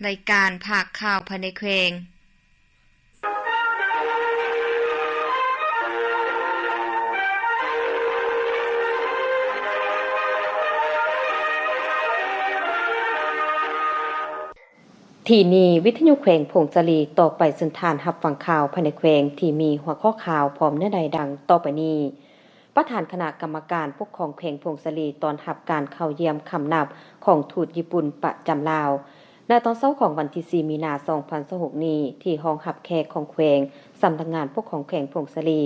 ລາຍການພາກຂ່າວພາຍໃນແຂວງ. ທີ່ນີ້ ວິທະຍຸແຂວງຜົ້ງສາລີ, ຕໍ່ໄປເຊີນທ່ານຮັບຟັງຂ່າວພາຍໃນແຂວງທີ່ມີຫົວຂໍ້ຂ່າວພ້ອມເນື້ອໃນດັ່ງຕໍ່ໄປນີ້. ປະທານຄະນະກຳມະການປົກຄອງແຂວງຜົ້ງສາລີຕ້ອນຮັບການເຂົ້າຢ້ຽມຄຳນັບຂອງທູດຍີ່ປຸ່ນປະຈຳລາວ. ໃນຕອນເຊົ້າຂອງວັນທີສີ່ ມີນາ ສອງພັນຊາວຫົກນີ້ ທີ່ຫ້ອງຮັບແຂກຂອງແຂວງ, ສຳນັກງານປົກຄອງແຂວງຜົ້ງສາລີ,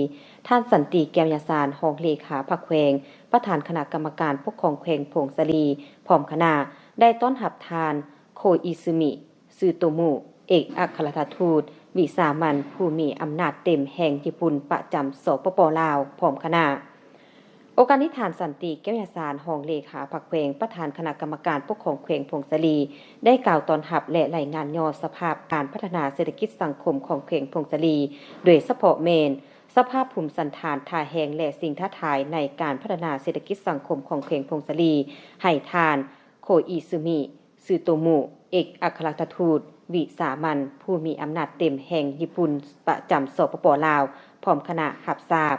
ທ່ານ ສັນຕິ ແກ້ວຍາຊານ, ຮອງເລຂາພັກແຂວງ, ປະທານຄະນະກຳມະການປົກຄອງແຂວງຜົ້ງສາລີ ພ້ອມຄະນະ ໄດ້ຕ້ອນຮັບທ່ານ ໂຄອິຊຶມິ ຊືໂຕມຸ ເອກອັກຄະລັດຖະທູດວິສາມັນຜູ້ມີອຳນາດເຕັມແຫ່ງຍີ່ປຸ່ນປະຈຳ ສປປ ລາວ ພ້ອມຄະນະ. ໂອກາດນີ້ ທ່ານ ສັນຕິ ແກ້ວຍາຊານ, ຮອງເລຂາພັກແຂວງ, ປະທານຄະນະກຳມະການປົກຄອງແຂວງຜົ້ງສາລີ ໄດ້ກ່າວຕ້ອນຮັບ ແລະ ລາຍງານຫຍໍ້ສະພາບການພັດທະນາເສດຖະກິດສັງຄົມຂອງແຂວງຜົ້ງສາລີ, ໂດຍສະເພາະແມ່ນ ສະພາບພູມສັນຖານ, ທ່າແຮງ ແລະ ສິ່ງທ້າທາຍໃນການພັດທະນາເສດຖະກິດສັງຄົມຂອງແຂວງຜົ້ງສາລີ ໃຫ້ທ່ານ ໂຄອິຊຶມິ ຊືໂຕມຸ ເອກອັກຄະລັດຖະທູດວິສາມັນຜູ້ມີອຳນາດເຕັມແຫ່ງຍີ່ປຸ່ນປະຈຳ ສປປ ລາວ ພ້ອມຄະນະຮັບຊາບ.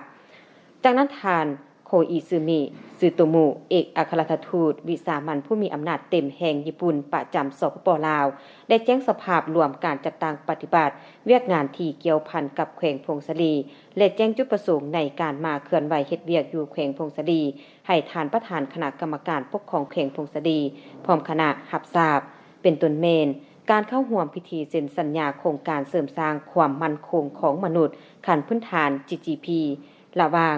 ຈາກນັ້ນ ທ່ານ ໂຄອິຊຶມິ ຊືໂຕມຸ ເອກອັກຄະລັດຖະທູດວິສາມັນຜູ້ມີອຳນາດເຕັມແຫ່ງຍີ່ປຸ່ນປະຈຳ ສປປ ລາວ ໄດ້ແຈ້ງສະພາບລວມການຈັດຕັ້ງປະຕິບັດວຽກງານທີ່ກ່ຽວພັນກັບແຂວງຜົ້ງສາລີ ແລະ ແຈ້ງຈຸດປະສົງໃນການມາເຄື່ອນໄຫວເຮັດວຽກຢູ່ແຂວງຜົ້ງສາລີ ໃຫ້ທ່ານປະທານຄະນະກຳມະການປົກຄອງແຂວງຜົ້ງສາລີ ພ້ອມຄະນະຮັບຊາບ, ເປັນຕົ້ນແມ່ນ ການເຂົ້າຮ່ວມພິທີເຊັນສັນຍາໂຄງການເສີມສ້າງຄວາມໝັ້ນຄົງຂອງມະນຸດຂັ້ນພື້ນຖານ ຈີຈີພີ ລະຫວ່າງ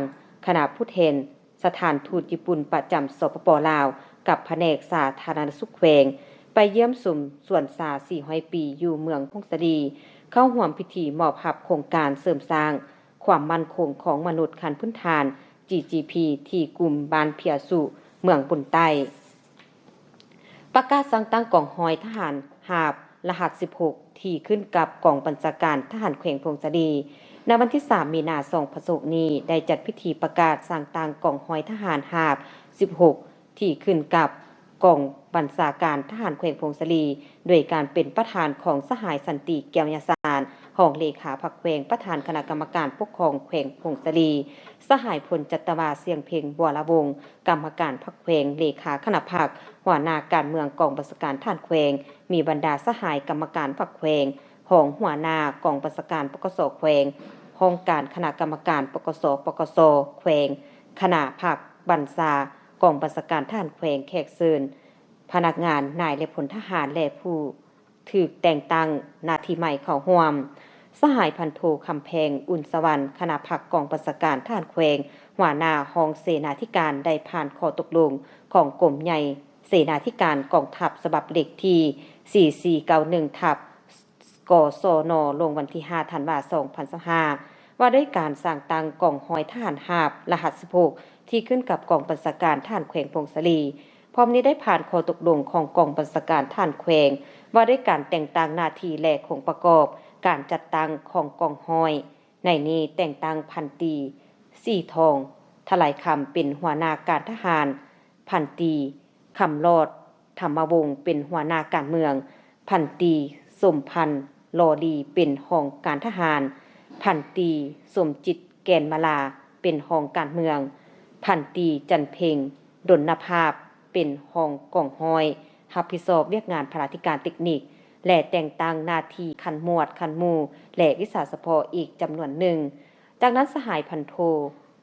ຄະນະຜູ້ແທນສະຖານທູດຍີ່ປຸ່ນປະຈຳ ສປປ ລາວ ກັບພະແນກສາທາລະນະສຸກແຂວງ, ໄປຢ້ຽມຊົມສວນຊາ ສີ່ຮ້ອຍ ປີ ຢູ່ເມືອງຜົ້ງສາລີ, ເຂົ້າຮ່ວມພິທີມອບຮັບໂຄງການເສີມສ້າງຄວາມໝັ້ນຄົງຂອງມະນຸດຂັ້ນພື້ນຖານ ຈີຈີພີ ທີ່ກຸ່ມບ້ານເພຍສຸ ເມືອງບຸນໃຕ້. ປະກາດສ້າງຕັ້ງກອງຮ້ອຍທະຫານຫາບລະຫັດສິບຫົກ ທີ່ຂຶ້ນກັບກອງບັນຊາການທະຫານແຂວງຜົ້ງສາລີ. ໃນວັນທີສາມ ມີນາ ສອງພັນຊາວຫົກນີ້ ໄດ້ຈັດພິທີປະກາດສ້າງຕັ້ງກອງຮ້ອຍທະຫານຫາບສິບຫົກ ທີ່ຂຶ້ນກັບກອງບັນຊາການທະຫານແຂວງຜົ້ງສາລີ ໂດຍການເປັນປະທານຂອງສະຫາຍ ສັນຕິ ແກ້ວຍາຊານ, ຮອງເລຂາພັກແຂວງ, ປະທານຄະນະກຳມະການປົກຄອງແຂວງຜົ້ງສາລີ, ສະຫາຍ ພົນຈັດຕະວາ ສຽງເພັງ ບົວລະວົງ, ກຳມະການພັກແຂວງ, ເລຂາຄະນະພັກ, ຫົວໜ້າການເມືອງກອງບັນຊາການທະຫານແຂວງ, ມີບັນດາສະຫາຍກຳມະການພັກແຂວງ, ຮອງຫົວໜ້າກອງບັນຊາການ ປກສ ແຂວງ, ຫ້ອງການຄະນະກຳມະການ ປກສ ປກສ ແຂວງ, ຄະນະພັກບັນຊາກອງບັນຊາການທະຫານແຂວງ, ແຂກເຊີນ, ພະນັກງານ, ນາຍ ແລະ ພົນທະຫານ ແລະ ຜູ້ ຖືກແຕ່ງຕັ້ງໜ້າທີ່ໃໝ່ເຂົ້າຮ່ວມ. ສະຫາຍ ພັນໂທ ຄຳແພງ ອຸ່ນສະຫວັນ, ຄະນະພັກກອງບັນຊາການທະຫານແຂວງ, ຫົວໜ້າຫ້ອງເສນາທິການ ໄດ້ຜ່ານຂໍ້ຕົກລົງຂອງກົມໃຫຍ່ເສນາທິການກອງທັບ ສະບັບເລກທີ ສີ່ສີ່ເກົ້າໜຶ່ງ ທັບ ກສນ ລົງວັນທີຫ້າ ທັນວາ ສອງພັນຊາວຫ້າ ວ່າດ້ວຍການສ້າງຕັ້ງກອງຮ້ອຍທະຫານຫາບລະຫັດສິບຫົກ ທີ່ຂຶ້ນກັບກອງບັນຊາການທະຫານແຂວງຜົ້ງສາລີ. ພ້ອມນີ້ໄດ້ຜ່ານຂໍ້ຕົກລົງຂອງກອງບັນຊາການທະຫານແຂວງ ວ່າດ້ວຍການແຕ່ງຕັ້ງໜ້າທີ່ ແລະ ອົງປະກອບການຈັດຕັ້ງຂອງກອງຮ້ອຍ. ໃນນີ້ແຕ່ງຕັ້ງພັນຕີ ສີທອງ ທະໄລຄຳ ເປັນຫົວໜ້າການທະຫານ, ພັນຕີ ຄຳຫຼອດ ທຳມະວົງ ເປັນຫົວໜ້າການເມືອງ, ພັນຕີ ສົມພັນ ຫຼໍ່ລີ ເປັນຮອງການທະຫານ, ພັນຕີ ສົມຈິດ ແກ່ນມາລາ ເປັນຮອງການເມືອງ, ພັນຕີ ຈັນເພັງ ດົນນະພາບ ເປັນຮອງກອງຮ້ອຍ ຮັບຜິດຊອບວຽກງານພະລາທິການເຕັກນິກ ແລະ ແຕ່ງຕັ້ງໜ້າທີ່ຂັ້ນໝວດ, ຂັ້ນໝູ່ ແລະ ວິຊາສະເພາະອີກຈຳນວນໜຶ່ງ. ຈາກນັ້ນ ສະຫາຍ ພັນໂທ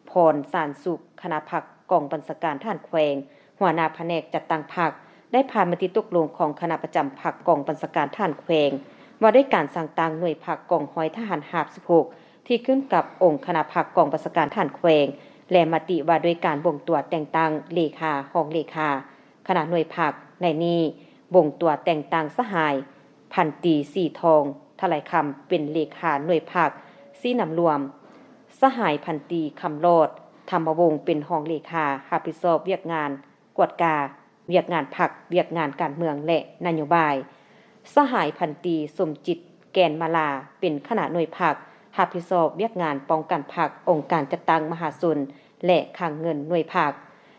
ພອນ ສານສຸກ ຄະນະພັກກອງບັນຊາການທະຫານແຂວງ, ຫົວໜ້າພະແນກຈັດຕັ້ງພັກ ໄດ້ຜ່ານມະຕິຕົກລົງຂອງຄະນະປະຈຳພັກກອງບັນຊາການທະຫານແຂວງ ວ່າດ້ວຍການສ້າງຕັ້ງໜ່ວຍພັກກອງຮ້ອຍທະຫານຫາບສິບຫົກ ທີ່ຂຶ້ນກັບອົງຄະນະພັກກອງບັນຊາການທະຫານແຂວງ ແລະ ມະຕິວ່າດ້ວຍການບົ່ງຕົວແຕ່ງຕັ້ງເລຂາ, ຮອງເລຂາຄະນະໜ່ວຍພັກ. ໃນນີ້ບົ່ງຕົວແຕ່ງຕັ້ງສະຫາຍ ພັນຕີ ສີທອງ ທະໄລຄຳ ເປັນເລຂາໜ່ວຍພັກຊີ້ນຳລວມ, ສະຫາຍ ພັນຕີ ຄຳຫຼອດ ທຳມະວົງ ເປັນຮອງເລຂາ ຮັບຜິດຊອບວຽກງານກວດກາວຽກງານພັກ, ວຽກງານການເມືອງ ແລະ ນະໂຍບາຍ, ສະຫາຍ ພັນຕີ ສົມຈິດ ແກ່ນມາລາ ເປັນຄະນະໜ່ວຍພັກ ຮັບຜິດຊອບວຽກງານປ້ອງກັນພັກ, ອົງການຈັດຕັ້ງມະຫາຊົນ ແລະ ຄັງເງິນໜ່ວຍພັກ.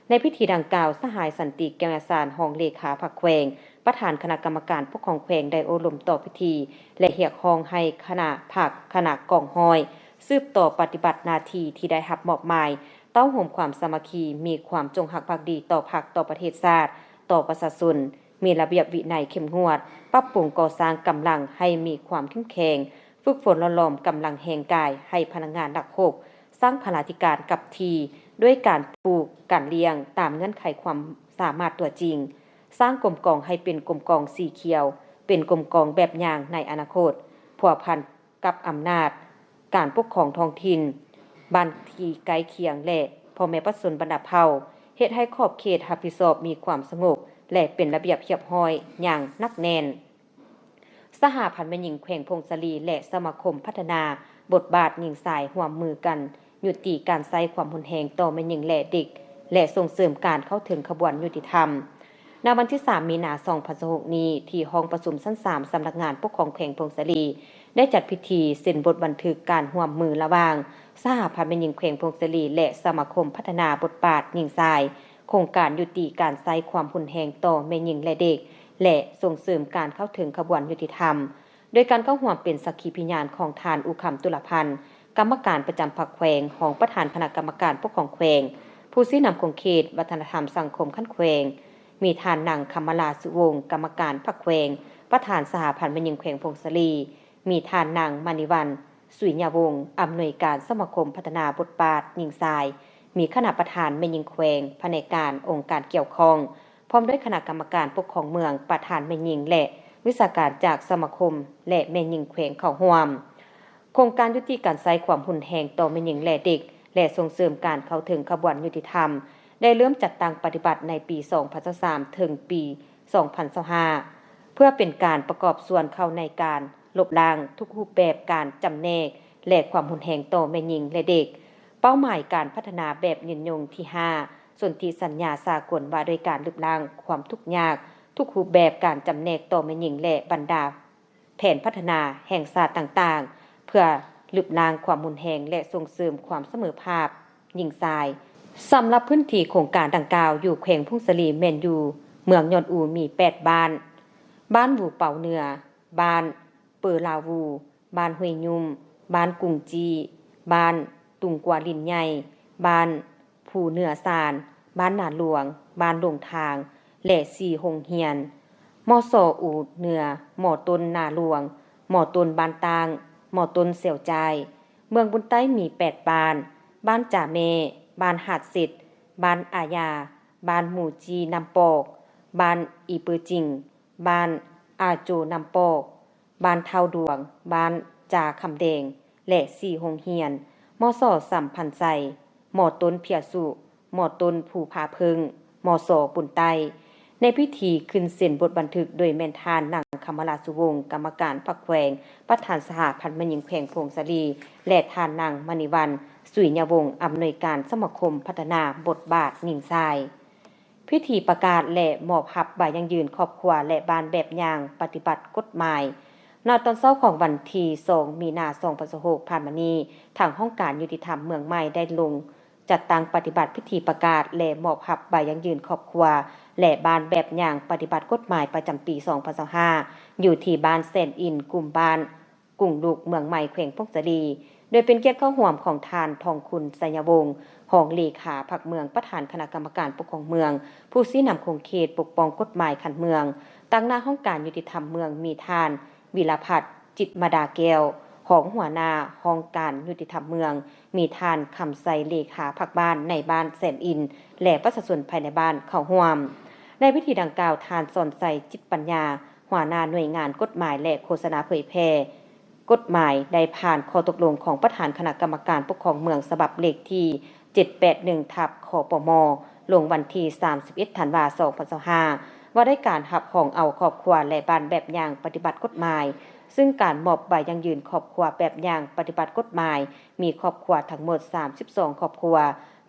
ໃນພິທີດັ່ງກ່າວ, ສະຫາຍ ສັນຕິ ແກ້ວຍາຊານ ຮອງເລຂາພັກແຂວງ, ປະທານຄະນະກຳມະການປົກຄອງແຂວງໄດ້ໂອ້ລົມຕໍ່ພິທີ ແລະ ຮຽກຮ້ອງໃຫ້ຄະນະພັກ, ຄະນະກອງຮ້ອຍ ສືບຕໍ່ປະຕິບັດໜ້າທີ່ທີ່ໄດ້ຮັບມອບໝາຍ, ເຕົ້າໂຮມຄວາມສາມັກຄີ, ມີຄວາມຈົງຮັກພັກດີຕໍ່ພັກ, ຕໍ່ປະເທດຊາດ, ຕໍ່ປະຊາຊົນ, ມີລະບຽບວິໄນເຂັ້ມງວດ, ປັບປຸງກໍ່ສ້າງກຳລັງໃຫ້ມີຄວາມເຂັ້ມແຂງ, ຝຶກຝົນຫຼໍ່ຫຼອມກຳລັງແຮງກາຍໃຫ້ພະນັກງານນັກຮົບ, ສ້າງພະລາທິການກັບທີ່ດ້ວຍການປູກ, ການລ້ຽງຕາມເງື່ອນໄຂຄວາມສາມາດຕົວຈິງ, ສ້າງກົມກອງໃຫ້ເປັນກົມກອງສີຂຽວ, ເປັນກົມກອງແບບຢ່າງໃນອະນາຄົດ, ພົວພັນ ກັບອຳນາດການປົກຄອງທ້ອງຖິ່ນ, ບ້ານທີ່ໃກ້ຄຽງ ແລະ ພໍ່ແມ່ປະຊາຊົນບັນດາເຜົ່າ, ເຮັດໃຫ້ຂອບເຂດຮັບຜິດຊອບມີຄວາມສະຫງົບ ແລະ ເປັນລະບຽບຮຽບຮ້ອຍຢ່າງໜັກແໜ້ນ. ສະຫະພັນແມ່ຍິງແຂວງຜົ້ງສາລີ ແລະ ສະມາຄົມພັດທະນາບົດບາດຍິງຊາຍຮ່ວມມືກັນ ຍຸຕິການໃຊ້ຄວາມຮຸນແຮງຕໍ່ແມ່ຍິງ ແລະ ເດັກ ແລະ ສົ່ງເສີມການເຂົ້າເຖິງຂະບວນຍຸຕິທຳ. ໃນວັນທີສາມ ມີນາ ສອງພັນຊາວຫົກນີ້, ທີ່ຫ້ອງປະຊຸມຊັ້ນສາມ ສຳນັກງານປົກຄອງແຂວງຜົ້ງສາລີ ໄດ້ຈັດພິທີເຊັນບົດບັນທຶກການຮ່ວມມືລະຫວ່າງສະຫະພັນແມ່ຍິງແຂວງຜົ້ງສາລີ ແລະ ສະມາຄົມພັດທະນາບົດບາດຍິງຊາຍ ໂຄງການຍຸຕິການໃຊ້ຄວາມຮຸນແຮງຕໍ່ແມ່ຍິງ ແລະ ເດັກ ແລະ ສົ່ງເສີມການເຂົ້າເຖິງຂະບວນຍຸຕິທຳ. ໂດຍການເຂົ້າຮ່ວມເປັນສັກຂີພິຍານຂອງທ່ານ ອຸຄຳ ຕຸລະພັນ ກຳມະການປະຈຳພັກແຂວງ, ຮອງປະທານຄະນະກຳມະການປົກຄອງແຂວງ, ຜູ້ຊີ້ນຳຂົງເຂດວັດທະນະທຳສັງຄົມຂັ້ນແຂວງ, ມີທ່ານນາງ ຄຳມະລາ ສຸວົງ ກຳມະການພັກແຂວງ, ປະທານສະຫະພັນແມ່ຍິງແຂວງຜົ້ງສາລີ, ມີທ່ານນາງ ມະນີວັນ ສຸຍຍະວົງ ອຳນວຍການສະມາຄົມພັດທະນາບົດບາດຍິງຊາຍ, ມີຄະນະປະທານແມ່ຍິງແຂວງ, ພະແນກການ, ອົງການກ່ຽວຂ້ອງ, ພ້ອມດ້ວຍຄະນະກຳມະການປົກຄອງເມືອງ, ປະທານແມ່ຍິງ ແລະ ວິຊາການຈາກສະມາຄົມ ແລະ ແມ່ຍິງແຂວງເຂົ້າຮ່ວມ. ໂຄງການຍຸຕິການໃຊ້ຄວາມຮຸນແຮງຕໍ່ແມ່ຍິງ ແລະ ເດັກ ແລະ ສົ່ງເສີມການເຂົ້າເຖິງຂະບວນຍຸຕິທຳ ໄດ້ເລີ່ມຈັດຕັ້ງປະຕິບັດໃນປີສອງພັນຊາວສາມ ເຖິງປີສອງພັນຊາວຫ້າ ເພື່ອເປັນການປະກອບສ່ວນເຂົ້າໃນການລົບລ້າງທຸກຮູບແບບການຈຳແນກ ແລະ ຄວາມຮຸນແຮງຕໍ່ແມ່ຍິງ ແລະ ເດັກ. ເປົ້າໝາຍການພັດທະນາແບບຍືນຍົງທີຫ້າ ສົນທິສັນຍາສາກົນວ່າດ້ວຍການລຶບລ້າງຄວາມທຸກຍາກ ທຸກຮູບແບບການຈຳແນກຕໍ່ແມ່ຍິງ ແລະ ບັນດາແຜນພັດທະນາແຫ່ງຊາດຕ່າງໆ ເພື່ອລຶບລ້າງຄວາມຮຸນແຮງ ແລະ ສົ່ງເສີມຄວາມສະເໝີພາບຍິງຊາຍ. ສຳລັບພື້ນທີ່ໂຄງການດັ່ງກ່າວ ຢູ່ແຂວງຜົ້ງສາລີແມ່ນຢູ່ເມືອງຍອດອູມີແປດບ້ານ, ບ້ານຫວູເປົາເໜືອ, ບ້ານເປີລາວູ, ບ້ານຫ້ວຍຫຍຸ້ມ, ບ້ານກຸງຈີ້, ບ້ານຕຸງກວາລິນໃຫຍ່, ບ້ານພູເໜືອຊານ, ບ້ານນາຫຼວງ, ບ້ານດົງທາງ ແລະ ສີ່ໂຮງຮຽນ ມສ ອູເໜືອ, ມ ຕົ້ນນາຫຼວງ, ມ ຕົ້ນບ້ານຕ່າງ, ມ ຕົ້ນແຊວຈ່າຍ. ເມືອງບຸນໃຕ້ມີແປດບ້ານ, ບ້ານຈາແມ່, ບ້ານຫາດເສັດ, ບ້ານອາຢາ, ບ້ານໝູຈີ່ນ້ຳປອກ, ບ້ານອີເປີຈິງ, ບ້ານອາໂຈນ້ຳປອກ, ບ້ານທ້າວດວງ, ບ້ານຈາຄຳແດງ ແລະ ສີ່ໂຮງຮຽນ ມສ ສຳພັນໄຊ, ມ ຕົ້ນເພຍສຸ, ມ ຕົ້ນພູຜາເຜິ້ງ, ມສ ບຸນໃຕ້. ໃນພິທີຂຶ້ນເຊັນບົດບັນທຶກໂດຍແມ່ນທ່ານນາງ ຄຳມະລາ ສຸວົງ ກຳມະການພັກແຂວງ, ປະທານສະຫະພັນແມ່ຍິງແຂວງຜົ້ງສາລີ ແລະ ທ່ານນາງ ມະນີວັນ ສຸຍຍະວົງ ອຳນວຍການສະມາຄົມພັດທະນາບົດບາດຍິງຊາຍ. ພິທີປະກາດ ແລະ ມອບຮັບໃບຢັ້ງຢືນຄອບຄົວ ແລະ ບ້ານແບບຢ່າງປະຕິບັດກົດໝາຍ. ໃນຕອນເຊົ້າຂອງວັນທີສອງ ມີນາ ສອງພັນຊາວຫົກ ຜ່ານມານີ້, ທາງຫ້ອງການຍຸຕິທຳເມືອງໃໝ່ໄດ້ລົງຈັດຕັ້ງປະຕິບັດພິທີປະກາດ ແລະ ມອບຮັບໃບຢັ້ງຢືນຄອບຄົວ ແລະ ບ້ານແບບຢ່າງປະຕິບັດກົດໝາຍປະຈຳປີສອງພັນຊາວຫ້າ ຢູ່ທີ່ບ້ານແສນອິນ, ກຸ່ມບ້ານ ກຸງລຸກ ເມືອງໃໝ່ ແຂວງຜົ້ງສາລີ, ໂດຍເປັນກຽດເຂົ້າຮ່ວມຂອງທ່ານ ທອງຄຸນ ໄຊຍະວົງ ຮອງເລຂາພັກເມືອງ, ປະທານຄະນະກຳມະການປົກຄອງເມືອງ, ຜູ້ຊີ້ນຳຂົງເຂດປົກປ້ອງກົດໝາຍຂັ້ນເມືອງ. ຕາງໜ້າຫ້ອງການຍຸຕິທຳເມືອງມີທ່ານ ວິລະພັດ ຈິດມະດາແກ້ວ ຮອງຫົວໜ້າຫ້ອງການຍຸຕິທຳເມືອງ, ມີທ່ານ ຄຳໄຊ ເລຂາພັກບ້ານໃນບ້ານແສນອິນ ແລະ ປະຊາຊົນພາຍໃນບ້ານເຂົ້າຮ່ວມ. ໃນພິທີດັ່ງກ່າວ, ທ່ານ ສອນໄຊ ຈິດປັນຍາ ຫົວໜ້າໜ່ວຍງານກົດໝາຍ ແລະ ໂຄສະນາເຜີຍແຜ່ ກົດໝາຍໄດ້ຜ່ານຂໍ້ຕົກລົງຂອງປະທານຄະນະກຳມະການປົກຄອງເມືອງ ສະບັບເລກທີເຈັດແປດໜຶ່ງ ທັບ ຄປມ ລົງວັນທີສາມສິບເອັດ ທັນວາ ສອງພັນຊາວຫ້າ ວ່າດ້ວຍການຮັບຮອງເອົາຄອບຄົວ ແລະ ບ້ານແບບຢ່າງປະຕິບັດກົດໝາຍ, ຊຶ່ງການມອບໃບຢັ້ງຢືນຄອບຄົວແບບຢ່າງປະຕິບັດກົດໝາຍ ມີຄອບຄົວທັງໝົດສາມສິບສອງຄອບຄົວ.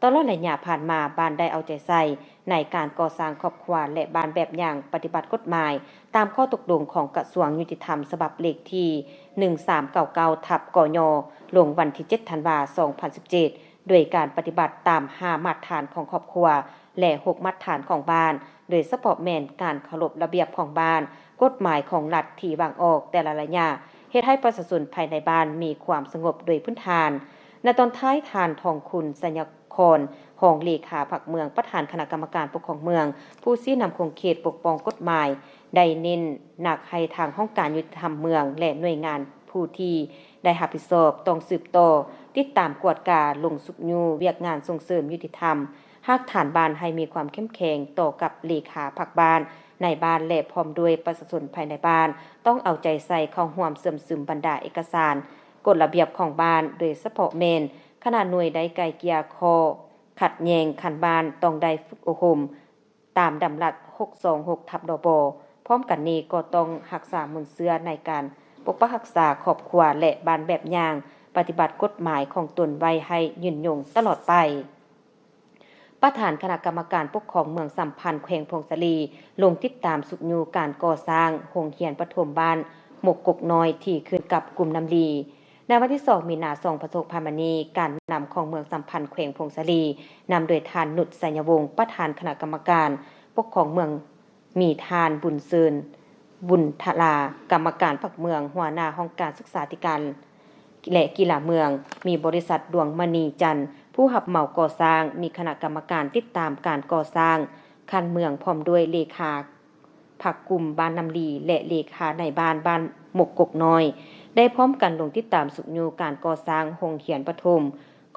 ຕະຫຼອດໄລຍະຜ່ານມາ, ບ້ານໄດ້ເອົາໃຈໃສ່ໃນການກໍ່ສ້າງຄອບຄົວ ແລະ ບ້ານແບບຢ່າງປະຕິບັດກົດໝາຍ ຕາມຂໍ້ຕົກລົງຂອງກະຊວງຍຸຕິທຳ ສະບັບເລກທີໜຶ່ງສາມເກົ້າເກົ້າ ທັບ ກຍ ລົງວັນທີເຈັດ ທັນວາ ສອງພັນສິບເຈັດ ໂດຍການປະຕິບັດຕາມຫ້າມາດຖານຂອງຄອບຄົວ ແລະ ຫົກມາດຖານຂອງບ້ານ, ໂດຍສະເພາະແມ່ນການເຄົາລົບລະບຽບຂອງບ້ານ, ກົດໝາຍຂອງລັດທີ່ວາງອອກແຕ່ລະໄລຍະ, ເຮັດໃຫ້ປະຊາຊົນພາຍໃນບ້ານມີຄວາມສະຫງົບໂດຍພື້ນຖານ. ໃນຕອນທ້າຍ, ທ່ານ ທອງຄຸນ ໄຊຍະຄອນ ຮອງເລຂາພັກເມືອງ, ປະທານຄະນະກຳມະການປົກຄອງເມືອງ, ຜູ້ຊີ້ນຳຂົງເຂດປົກປ້ອງກົດໝາຍ, ໄດ້ເນັ້ນໜັກໃຫ້ທາງຫ້ອງການຍຸຕິທຳເມືອງ ແລະ ໜ່ວຍງານຜູ້ທີ່ໄດ້ຮັບຜິດຊອບ ຕ້ອງສືບຕໍ່ຕິດຕາມກວດກາ, ລົງຊຸກຍູ້ວຽກງານສົ່ງເສີມຍຸຕິທຳຮາກຖານບ້ານໃຫ້ມີຄວາມເຂັ້ມແຂງຕໍ່ກັບເລຂາພັກບ້ານ, ນາຍບ້ານ ແລະ ພ້ອມດ້ວຍປະຊາຊົນພາຍໃນບ້ານ ຕ້ອງເອົາໃຈໃສ່ເຂົ້າຮ່ວມເຊື່ອມຊຶມບັນດາເອກະສານ, ກົດລະບຽບຂອງບ້ານ, ໂດຍສະເພາະແມ່ນຂະນະໜ່ວຍໄດ້ໄກ່ເກ່ຍຂໍ້ຂັດແຍ່ງຂັ້ນບ້ານ ຕ້ອງໄດ້ຝຶກອົບຮົມ ຕາມດຳລັດ ຫົກສອງຫົກ ທັບ ດບ. ພ້ອມກັນນີ້ກໍຕ້ອງຮັກສາມູນເຊື້ອໃນການປົກປັກຮັກສາຄອບຄົວ ແລະ ບ້ານແບບຢ່າງປະຕິບັດກົດໝາຍຂອງຕົນໄວ້ໃຫ້ຍືນຍົງຕະຫຼອດໄປ. ປະທານຄະນະກຳມະການປົກຄອງເມືອງສຳພັນ ແຂວງຜົ້ງສາລີ ລົງຕິດຕາມຊຸກຍູ້ການກໍ່ສ້າງໂຮງຮຽນປະຖົມບ້ານມົກກົກນ້ອຍ ທີ່ຂຶ້ນກັບກຸ່ມນ້ຳລີ. ໃນວັນທີສອງ ມີນາ ສອງພັນຊາວຫົກ ຜ່ານມານີ້, ການນຳຂອງເມືອງສຳພັນ ແຂວງຜົ້ງສາລີ ນຳໂດຍທ່ານ ນຸດ ໄຊຍະວົງ ປະທານຄະນະກຳມະການປົກຄອງເມືອງ, ມີທ່ານ ບຸນເຊີນ ບຸນທະລາ ກຳມະການພັກເມືອງ, ຫົວໜ້າຫ້ອງການສຶກສາທິການ ແລະ ກິລາເມືອງ, ມີບໍລິສັດ ດວງມະນີຈັນ ຜູ້ຮັບເໝົາກໍ່ສ້າງ, ມີຄະນະກຳມະການຕິດຕາມການກໍ່ສ້າງຂັ້ນເມືອງ ພ້ອມດ້ວຍເລຂາ ພັກກຸ່ມບ້ານນ້ຳລີ ແລະ ເລຂານາຍບ້ານບ້ານມົກກົກນ້ອຍ ໄດ້ພ້ອມກັນລົງຕິດຕາມຊຸກຍູ້ການກໍ່ສ້າງໂຮງຮຽນປະຖົມ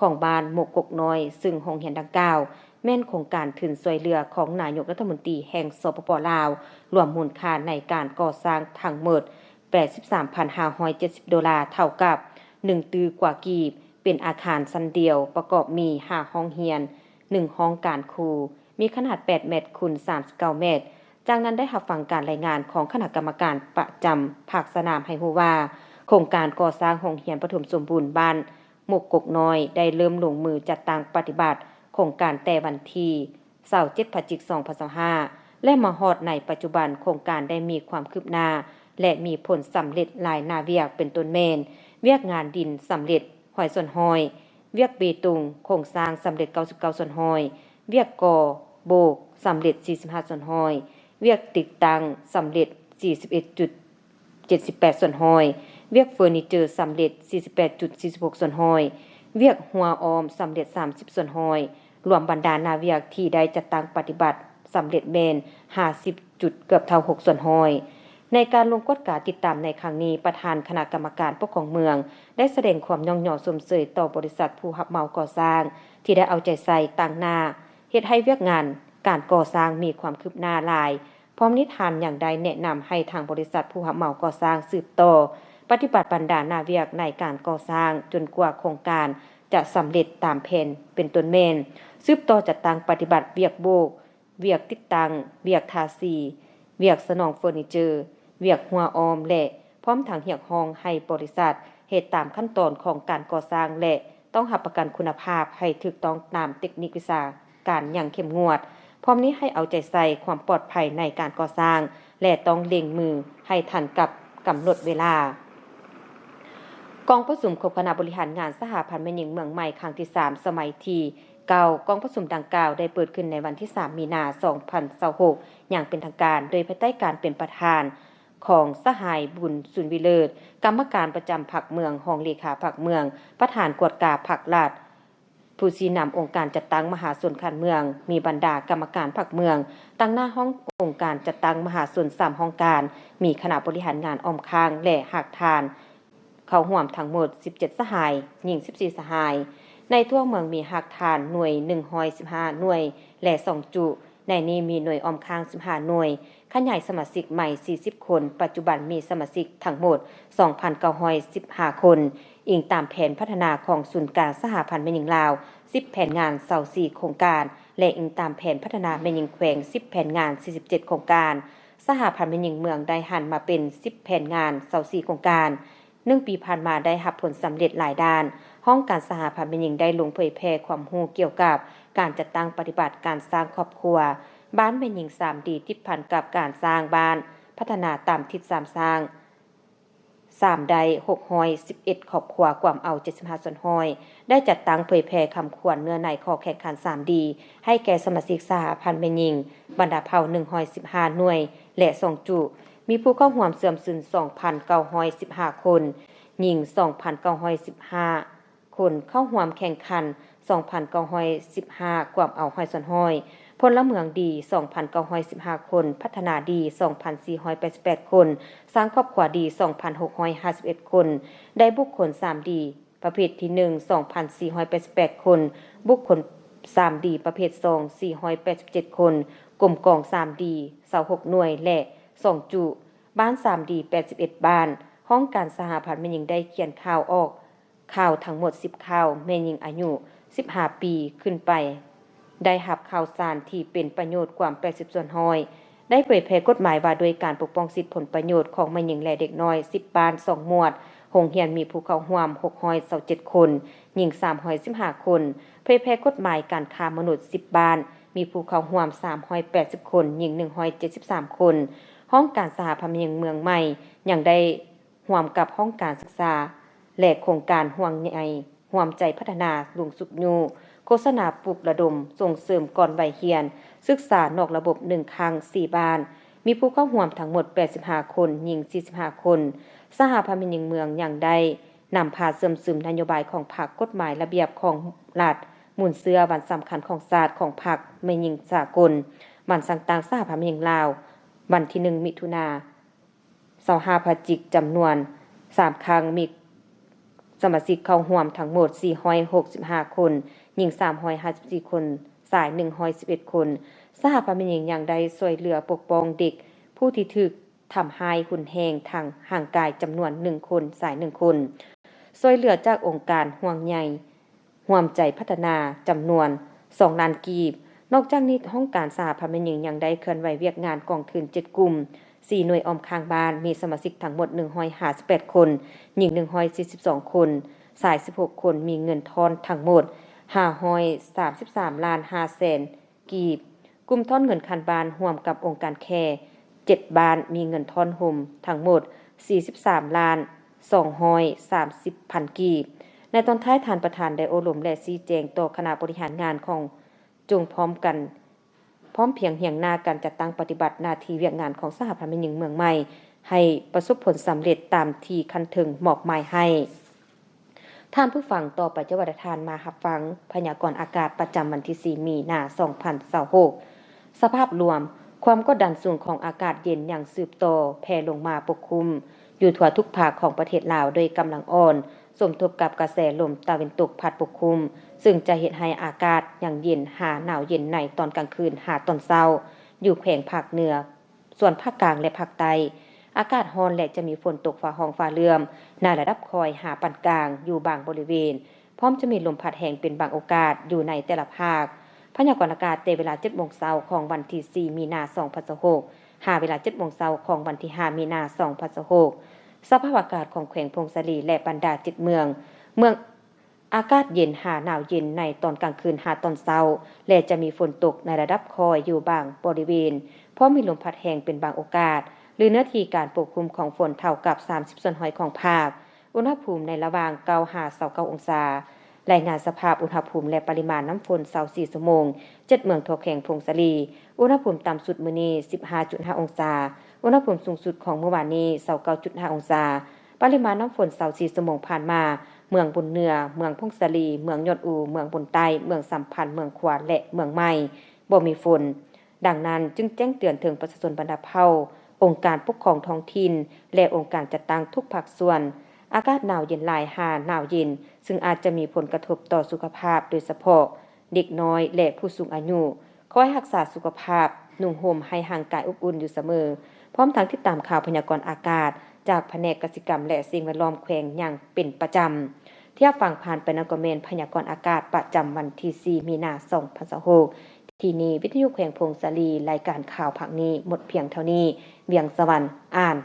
ຂອງບ້ານມົກກົກນ້ອຍ, ຊຶ່ງໂຮງຮຽນດັ່ງກ່າວແມ່ນໂຄງການທຶນຊ່ວຍເຫຼືອຂອງນາຍົກລັດຖະມົນຕີແຫ່ງ ສປປ ລາວ, ລວມມູນຄ່າໃນການກໍ່ສ້າງທັງໝົດ ແປດສິບສາມພັນຫ້າຮ້ອຍເຈັດສິບໂດລາ, ເທົ່າກັບ ໜຶ່ງຕື້ກວ່າກີບ, ເປັນອາຄານຊັ້ນດຽວ, ປະກອບມີ ຫ້າຫ້ອງຮຽນ, ໜຶ່ງຫ້ອງການຄູ, ມີຂະໜາດ ແປດແມັດຄູນ ສາມສິບເກົ້າແມັດ. ຈາກນັ້ນໄດ້ຮັບຟັງການລາຍງານຂອງຄະນະກຳມະການປະຈຳພາກສະໜາມໃຫ້ຮູ້ວ່າ, ໂຄງການກໍ່ສ້າງໂຮງຮຽນປະຖົມສົມບູນບ້ານມົກກົກນ້ອຍ ໄດ້ເລີ່ມລົງມືຈັດຕັ້ງປະຕິບັດໂຄງການແຕ່ວັນທີ ຊາວເຈັດ ພະຈິກ ສອງພັນຊາວຫ້າ ແລະ ມາຮອດໃນປັດຈຸບັນ, ໂຄງການໄດ້ມີຄວາມຄືບໜ້າ ແລະ ມີຜົນສຳເລັດຫຼາຍໜ້າວຽກ, ເປັນຕົ້ນແມ່ນ ວຽກງານດິນສຳເລັດ ຮ້ອຍສ່ວນຮ້ອຍ, ວຽກເບຕົງໂຄງສ້າງສຳເລັດ ເກົ້າສິບເກົ້າສ່ວນຮ້ອຍ, ວຽກກໍ່ໂບກສຳເລັດ ສີ່ສິບຫ້າສ່ວນຮ້ອຍ, ວຽກຕິດຕັ້ງສຳເລັດ ສີ່ສິບເອັດຈຸດ ເຈັດສິບແປດສ່ວນຮ້ອຍ, ວຽກເຟີນີເຈີສຳເລັດ ສີ່ສິບແປດຈຸດສີ່ສິບຫົກສ່ວນຮ້ອຍ, ວຽກຮົ້ວອ້ອມສຳເລັດ ສາມສິບສ່ວນຮ້ອຍ, ລວມບັນດາໜ້າວຽກທີ່ໄດ້ຈັດຕັ້ງປະຕິບັດສຳເລັດແມ່ນ ຫ້າສິບຈຸດເກືອບເທົ່າຫົກສ່ວນຮ້ອຍ. ໃນການລົງກວດກາຕິດຕາມໃນຄັ້ງນີ້, ປະທານຄະນະກຳມະການປົກຄອງເມືອງ ໄດ້ສະແດງຄວາມຍ້ອງຍໍຊົມເຊີຍຕໍ່ບໍລິສັດຜູ້ຮັບເໝົາກໍ່ສ້າງ ທີ່ໄດ້ເອົາໃຈໃສ່ຕາງໜ້າ ເຮັດໃຫ້ວຽກງານການກໍ່ສ້າງມີຄວາມຄືບໜ້າຫຼາຍ. ພ້ອມນີ້ທ່ານຍັງໄດ້ແນະນຳໃຫ້ທາງບໍລິສັດຜູ້ຮັບເໝົາກໍ່ສ້າງສືບຕໍ່ປະຕິບັດບັນດາໜ້າວຽກໃນການກໍ່ສ້າງ ຈົນກວ່າໂຄງການຈະສຳເລັດຕາມແຜນ ເປັນຕົ້ນແມ່ນ ສືບຕໍ່ຈັດຕັ້ງປະຕິບັດວຽກໂບກ, ວຽກຕິດຕັ້ງ, ວຽກທາສີ, ວຽກສະໜອງເຟີນີເຈີ, ວຽກຮົ້ວອ້ອມ ແລະ ພ້ອມທັງຮຽກຮ້ອງໃຫ້ບໍລິສັດເຮັດຕາມຂັ້ນຕອນຂອງການກໍ່ສ້າງ ແລະ ຕ້ອງຮັບປະກັນຄຸນນະພາບໃຫ້ຖືກຕ້ອງຕາມເຕັກນິກວິຊາ ການຢ່າງເຂັ້ມງວດ, ພ້ອມນີ້ໃຫ້ເອົາໃຈໃສ່ຄວາມປອດໄພໃນການກໍ່ສ້າງ ແລະ ຕ້ອງເລັ່ງມືໃຫ້ທັນກັບກຳນົດເວລາ. ກອງປະຊຸມຄົບຄະນະບໍລິຫານງານສະຫະພັນແມ່ຍິງເມືອງໃໝ່ ຄັ້ງທີສາມ ສະໄໝທີເກົ້າ ກອງປະຊຸມດັ່ງກ່າວໄດ້ເປີດຂຶ້ນໃນວັນທີສາມ ມີນາ ສອງພັນຊາວຫົກ ຢ່າງເປັນທາງການ ໂດຍພາຍໃຕ້ການເປັນປະທານຂອງສະຫາຍ ບຸນ ຊຸນວິເລີດ ກຳມະການປະຈຳພັກເມືອງ, ຮອງເລຂາພັກເມືອງ, ປະທານກວດກາພັກລັດ, ຜູ້ຊີ້ນຳອົງການຈັດຕັ້ງມະຫາຊົນຂັ້ນເມືອງ, ມີບັນດາກຳມະການພັກເມືອງ, ຕາງໜ້າຫ້ອງອົງການຈັດຕັ້ງມະຫາຊົນສາມຫ້ອງການ, ມີຄະນະບໍລິຫານງານອ້ອມຂ້າງ ແລະ ຮາກຖານ ເຂົ້າຮ່ວມທັງໝົດສິບເຈັດສະຫາຍ, ຍິງສິບສີ່ສະຫາຍ. ໃນທົ່ວເມືອງມີຮາກຖານໜ່ວຍໜຶ່ງຮ້ອຍສິບຫ້າໜ່ວຍ ແລະ ສອງຈຸ, ໃນນີ້ມີໜ່ວຍອ້ອມຂ້າງສິບຫ້າໜ່ວຍ, ຂະຫຍາຍສະມາຊິກໃໝ່ສີ່ສິບຄົນ, ປັດຈຸບັນມີສະມາຊິກທັງໝົດສອງພັນເກົ້າຮ້ອຍສິບຫ້າຄົນ. ອີງຕາມແຜນພັດທະນາຂອງສູນກາງສະຫະພັນແມ່ຍິງລາວ ສິບແຜນງານ ຊາວສີ່ໂຄງການ ແລະ ອີງຕາມແຜນພັດທະນາແມ່ຍິງແຂວງ ສິບແຜນງານ ສີ່ສິບເຈັດໂຄງການ, ສະຫະພັນແມ່ຍິງເມືອງໄດ້ຫັນມາເປັນສິບແຜນງານ ຊາວສີ່ໂຄງການ. ໜຶ່ງປີຜ່ານມາໄດ້ຮັບຜົນສຳເລັດຫຼາຍດ້ານ. ຫ້ອງການສະຫະພັນແມ່ຍິງໄດ້ລົງເຜີຍແຜ່ຄວາມຮູ້ກ່ຽວກັບການຈັດຕັ້ງປະຕິບັດການສ້າງຄອບຄົວ, ບ້ານແມ່ຍິງສາມດີ ຕິດພັນກັບການສ້າງບ້ານ, ພັດທະນາຕາມທິດສາມສ້າງ, ສາມໄດ້ ຫົກຮ້ອຍສິບເອັດຄອບຄົວ ກວມເອົາ ເຈັດສິບຫ້າສ່ວນຮ້ອຍ ໄດ້ຈັດຕັ້ງເຜີຍແຜ່ຄຳຂວັນເນື້ອໃນຂໍ້ແຂ່ງຂັນ ສາມດີ ໃຫ້ແກ່ສະມາຊິກສະຫະພັນແມ່ຍິງ ບັນດາເຜົ່າ ໜຶ່ງຮ້ອຍສິບຫ້າໜ່ວຍ ແລະ ສອງຈຸ ມີຜູ້ເຂົ້າຮ່ວມເຊື່ອມຊຶມ ສອງພັນເກົ້າຮ້ອຍສິບຫ້າຄົນ, ຍິງ ສອງພັນເກົ້າຮ້ອຍສິບຫ້າຄົນ, ເຂົ້າຮ່ວມແຂ່ງຂັນ ສອງພັນເກົ້າຮ້ອຍສິບຫ້າ ກວມເອົາ ຮ້ອຍສ່ວນຮ້ອຍ, ພົນລະເມືອງດີ ສອງພັນເກົ້າຮ້ອຍສິບຫ້າຄົນ, ພັດທະນາດີ ສອງພັນສີ່ຮ້ອຍແປດສິບແປດຄົນ, ສ້າງຄອບຄົວດີ ສອງພັນຫົກຮ້ອຍຫ້າສິບເອັດຄົນ, ໄດ້ບຸກຄົນ ສາມດີ ປະເພດທີໜຶ່ງ ສອງພັນສີ່ຮ້ອຍແປດສິບແປດຄົນ, ບຸກຄົນ ສາມດີ ປະເພດສອງ ສີ່ຮ້ອຍແປດສິບເຈັດຄົນ, ກົມກອງ ສາມດີ ຊາວຫົກໜ່ວຍ ແລະ ສອງຈຸ, ບ້ານ ສາມດີ ແປດສິບເອັດບ້ານ. ຫ້ອງການສະຫະພັນແມ່ຍິງໄດ້ຂຽນຂ່າວອອກຂ່າວທັງໝົດ ສິບຂ່າວ, ແມ່ຍິງອາຍຸສິບຫ້າປີຂຶ້ນໄປ ໄດ້ຮັບຂ່າວສານທີ່ເປັນປະໂຫຍດກວາມ ແປດສິບສ່ວນຮ້ອຍ, ໄດ້ເຜີຍແຜ່ກົດໝາຍວ່າດ້ວຍການປົກປ້ອງສິດຜົນປະໂຫຍດຂອງແມ່ຍິງ ແລະ ເດັກນ້ອຍ ສິບບ້ານ ສອງໝວດ, ໂຮງຮຽນມີຜູ້ເຂົ້າຮ່ວມ ຫົກຮ້ອຍຊາວເຈັດຄົນ, ຍິງ ສາມຮ້ອຍສິບຫ້າຄົນ, ເຜີຍແຜ່ກົດໝາຍການຄ້າມະນຸດ ສິບບ້ານ, ມີຜູ້ເຂົ້າຮ່ວມ ສາມຮ້ອຍແປດສິບຄົນ, ຍິງ ໜຶ່ງຮ້ອຍເຈັດສິບສາມຄົນ. ຫ້ອງການສະຫະພັນແມ່ຍິງເມືອງໃໝ່ ຍັງໄດ້ຮ່ວມກັບຫ້ອງການສຶກສາ ແລະ ໂຄງການຫ່ວງໃຍ ຮ່ວມໃຈພັດທະນາ ລຸງຊຸກຍູ້ ໂຄສະນາປຸກລະດົມສົ່ງເສີມກ່ອນໄວຮຽນ, ສຶກສານອກລະບົບໜຶ່ງຄັ້ງ ສີ່ບ້ານ, ມີຜູ້ເຂົ້າຮ່ວມທັງໝົດ ແປດສິບຫ້າຄົນ, ຍິງ ສີ່ສິບຫ້າຄົນ. ສະຫະພັນແມ່ຍິງເມືອງຍັງໄດ້ນຳພາເຊື່ອມຊຶມນະໂຍບາຍຂອງພັກ, ກົດໝາຍລະບຽບຂອງລັດ, ມູນເຊື້ອວັນສຳຄັນຂອງຊາດຂອງພັກ, ແມ່ຍິງສາກົນ, ວັນສ້າງຕັ້ງສະຫະພັນແມ່ຍິງລາວ, ວັນທີໜຶ່ງ ມິຖຸນາ ຊາວຫ້າພະຈິກ ຈຳນວນສາມຄັ້ງ, ມີສະມາຊິກເຂົ້າຮ່ວມທັງໝົດ ສີ່ຮ້ອຍຫົກສິບຫ້າຄົນ, ຍິງ ສາມຮ້ອຍຫ້າສິບສີ່ຄົນ, ຊາຍ ໜຶ່ງຮ້ອຍສິບເອັດຄົນ. ສະຫະພັນແມ່ຍິງຍັງໄດ້ຊ່ວຍເຫຼືອປົກປ້ອງເດັກຜູ້ທີ່ຖືກທຳຮ້າຍຮຸນແຮງທາງຮ່າງກາຍ ຈຳນວນໜຶ່ງຄົນ, ຊາຍໜຶ່ງຄົນ. ຊ່ວຍເຫຼືອຈາກອົງການຫ່ວງໃຍ ຮ່ວມໃຈພັດທະນາ ຈຳນວນສອງລ້ານກີບ. ນອກຈາກນີ້, ຫ້ອງການສະຫະພັນແມ່ຍິງຍັງໄດ້ເຄື່ອນໄຫວວຽກງານກອງທຶນເຈັດກຸ່ມ, ສີ່ໜ່ວຍອ້ອມຂ້າງບ້ານ, ມີສະມາຊິກທັງໝົດ ໜຶ່ງຮ້ອຍຫ້າສິບແປດຄົນ, ຍິງ ໜຶ່ງຮ້ອຍສີ່ສິບສອງຄົນ, ຊາຍ ສິບຫົກຄົນ, ມີເງິນທອນທັງໝົດ ຫ້າຮ້ອຍສາມສິບສາມລ້ານຫ້າແສນ ກີບ. ກຸ່ມທອນເງິນຂັ້ນບ້ານຮ່ວມກັບອົງການແຄ່ເຈັດບ້ານ ມີເງິນທອນໂຮມທັງໝົດ ສີ່ສິບສາມລ້ານສອງຮ້ອຍສາມສິບພັນກີບ. ໃນຕອນທ້າຍ, ທ່ານປະທານໄດ້ໂອ້ລົມ ແລະ ຊີ້ແຈງຕໍ່ຄະນະບໍລິຫານງານຂອງ ຈົ່ງພ້ອມກັນ, ພ້ອມພຽງຮຽງໜ້າກັນ ຈັດຕັ້ງປະຕິບັດໜ້າທີ່ວຽກງານຂອງສະຫະພັນແມ່ຍິງເມືອງໃໝ່ ໃຫ້ປະສົບຜົນສຳເລັດຕາມທີ່ຂັ້ນເທິງມອບໝາຍໃຫ້. ທ່ານຜູ້ຟັງ, ຕໍ່ໄປຈະວ່າທ່ານມາຮັບຟັງພະຍາກອນອາກາດປະຈຳວັນທີສີ່ ມີນາ ສອງພັນຊາວຫົກ. ສະພາບລວມ, ຄວາມກົດດັນສູງຂອງອາກາດເຢັນຍັງສືບຕໍ່ແຜ່ລົງມາປົກຄຸມຢູ່ທົ່ວທຸກພາກຂອງປະເທດລາວໂດຍກຳລັງອ່ອນ, ສົມທົບກັບກະແສລົມຕາເວັນຕົກພັດປົກຄຸມ, ຊຶ່ງຈະເຮັດໃຫ້ອາກາດຍັງເຢັນຫາໜາວເຢັນໃນຕອນກາງຄືນຫາຕອນເຊົ້າ ຢູ່ແຂວງພາກເໜືອ. ສ່ວນພາກກາງ ແລະ ພາກໃຕ້ ອາກາດຮ້ອນ ແລະ ຈະມີຝົນຕົກຟ້າຮ້ອງຟ້າເຫຼື້ອມໃນລະດັບຄ່ອຍຫາປານກາງຢູ່ບາງບໍລິເວນ, ພ້ອມຈະມີລົມພັດແຮງເປັນບາງໂອກາດຢູ່ໃນແຕ່ລະພາກ. ພະຍາກອນອາກາດແຕ່ເວລາເຈັດໂມງເຊົ້າຂອງວັນທີສີ່ ມີນາ ສອງພັນຊາວຫົກ ຫາເວລາເຈັດໂມງເຊົ້າຂອງວັນທີຫ້າ ມີນາ ສອງພັນຊາວຫົກ. ສະພາບອາກາດຂອງແຂວງຜົ້ງສາລີ ແລະ ບັນດາເຈັດເມືອງ, ເມືອງ ອາກາດເຢັນຫາໜາວເຢັນໃນຕອນກາງຄືນຫາຕອນເຊົ້າ ແລະ ຈະມີຝົນຕົກໃນລະດັບຄ່ອຍຢູ່ບາງບໍລິເວນ, ພ້ອມມີລົມພັດແຮງເປັນບາງໂອກາດ, ຫຼື ເນື້ອທີ່ການປົກຄຸມຂອງຝົນເທົ່າກັບສາມສິບສ່ວນຮ້ອຍຂອງພາກ. ອຸນຫະພູມໃນລະຫວ່າງເກົ້າຫາຊາວເກົ້າອົງສາ. ລາຍງານສະພາບອຸນຫະພູມ ແລະ ປະລິມານນ້ຳຝົນ ຊາວສີ່ຊົ່ວໂມງ, ເຈັດເມືອງທົ່ວແຂວງຜົ້ງສາລີ. ອຸນຫະພູມຕ່ຳສຸດມື້ນີ້ ສິບຫ້າຈຸດຫ້າອົງສາ. ອຸນຫະພູມສູງສຸດຂອງມື້ວານນີ້ ຊາວເກົ້າຈຸດຫ້າອົງສາ. ປະລິມານນ້ຳຝົນ ຊາວສີ່ຊົ່ວໂມງຜ່ານມາ, ເມືອງບຸນເໜືອ, ເມືອງຜົ້ງສາລີ, ເມືອງຍອດອູ, ເມືອງບຸນໃຕ້, ເມືອງສຳພັນ, ເມືອງຂວາ ແລະ ເມືອງໃໝ່ ບໍ່ມີຝົນ. ດັ່ງນັ້ນ, ຈຶ່ງແຈ້ງເຕືອນເຖິງປະຊາຊົນບັນດາເຜົ່າ, ອົງການປົກຄອງທ້ອງຖິ່ນ ແລະ ອົງການຈັດຕັ້ງທຸກພາກສ່ວນ, ອາກາດໜາວເຢັນຫຼາຍຫາໜາວເຢັນ, ຊຶ່ງອາດຈະມີຜົນກະທົບຕໍ່ສຸຂະພາບ, ໂດຍສະເພາະເດັກນ້ອຍ ແລະ ຜູ້ສູງອາຍຸ. ຄອຍຮັກສາສຸຂະພາບ, ນຸ່ງຫົ່ມໃຫ້ຮ່າງກາຍອົບອຸ່ນຢູ່ສະເໝີ, ພ້ອມທັງຕິດຕາມຂ່າວພະຍາກອນອາກາດຈາກພະແນກກະສິກຳ ແລະ ສິ່ງແວດລ້ອມແຂວງຢ່າງເປັນປະຈຳ. ທີ່ຮັບຟັງຜ່ານໄປນັ້ນກໍແມ່ນພະຍາກອນອາກາດປະຈຳວັນທີສີ່ ມີນາ ສອງພັນຊາວຫົກ. ທີ່ນີ້ ວິທະຍຸແຂວງຜົ້ງສາລີ, ລາຍການຂ່າວພາກນີ້ໝົດພຽງເທົ່ານີ້. ວຽງສະຫວັນ ອ່ານ.